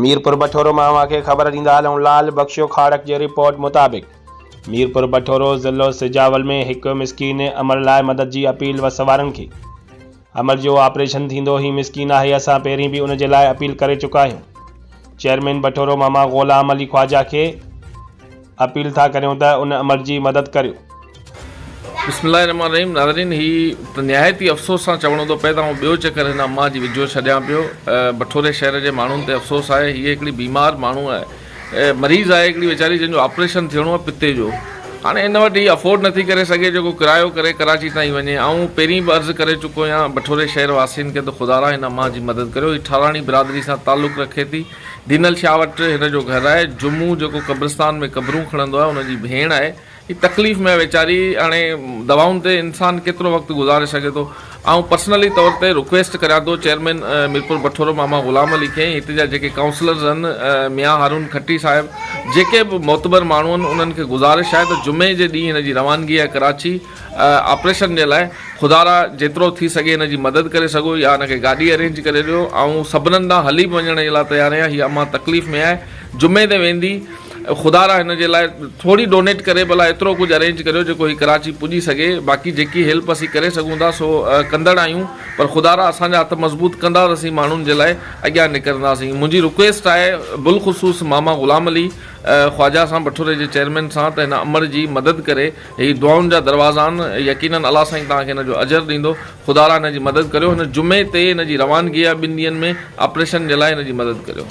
ميرپور بٺورو مان اوهان کي خبر ڏيندا هلون لال بخشو کاڙڪ جي رپورٽ مطابق ميرپور بٺورو ضلعو سجاول ۾ هڪ مسڪين امڙ لاء مدد جي اپيل وس وارن کي امڙ جو آپريشن ٿيندو هي مسڪين آهي اسان پهرين به ان جي لاء اپيل ڪري چڪا آهيون چيئرمين بٺورو ماما غلام علي خواجه کي اپيل ٿا ڪريون ته ان امڙ جي مدد ڪريو. بسم الله الرحمن الرحيم ناظرين هي ته نهايت ئي افسوس سان چوڻو ٿو پئي ته آئون ٻيو چڪر هن امان جي وجهو ڇڏيان پيو بٺوري شهر جي ماڻهن تي افسوس آهي هيء هڪڙي بيمار ماڻهو آهي مريض آهي هڪڙي ويچاري جنهن جو آپريشن ٿيڻو آهي پتي جو هاڻي ان وٽ هي افورڊ نٿي ڪري سگهي جيڪو ڪرايو ڪري ڪراچي تائين وڃي آئون پهرين به عرض ڪري چڪو آهيان بٺوري شهر واسين کي ته خدارا هن امان جي مدد ڪريو هي ٺاراڻي برادري سان تعلق رکي ٿي دينل شاهه وٽ هن جو گهر آهي. جمعو جيڪو قبرستان ۾ قبرون کڻندو آهي ان جي ڀيڻ آهي. هي تڪليف ۾ آهي ويچاري. هاڻي دوائن تي انسان ڪيترو وقت گذاري سگهي ٿو. آئون پرسنلي طور تي رڪويسٽ ڪريان ٿو چيئرمين ميرپور بٺورو ماما غلام علي کي ۽ هتي جا جيڪي ڪائونسلرز آهن ميان هارون کٽي صاحب جيڪي به معتبر ماڻهو آهن انهن کي گذارش آهي ته جمعي جي ڏينهن هن جي روانگي آهي ڪراچي آپريشن جي لاء خدارا جيترو ٿي سگهي هن جي مدد ڪري سگهو يا هن کي گاڏي ارينج ڪري ڏيو آئون سڀنن ڏانهن هلي به وڃڻ جي لاء تيار آهيان هي امان تڪليف ۾ آهي جمعي تي ويندي خدارا هن جي لاء ٿوري ڊونيٽ ڪري ڀلا ايترو ڪجهه ارينج ڪريو جيڪو هي ڪراچي پڄي سگهي باقي جيڪي هيلپ اسين ڪري سگهون ٿا سو ڪندڙ آهيون پر خدارا اسان جا هٿ مضبوط ڪندا ته اسين ماڻهن جي لاء اڳيان نڪرنداسين منهنجي رڪويسٽ آهي بلخصوص ماما غلام علي خواجه سان بٺوري جي چيئرمين سان ته هن امڙ جي مدد ڪري هي دعائن جا دروازا آهن، يقيناً الله سائين توهان کي ان جو اجر ڏيندو، خدارا هن جي مدد ڪريو، هن جمعي تي هن جي روانگي آهي ٻن ڏينهن ۾ آپريشن جي لاء هن جي مدد ڪريو.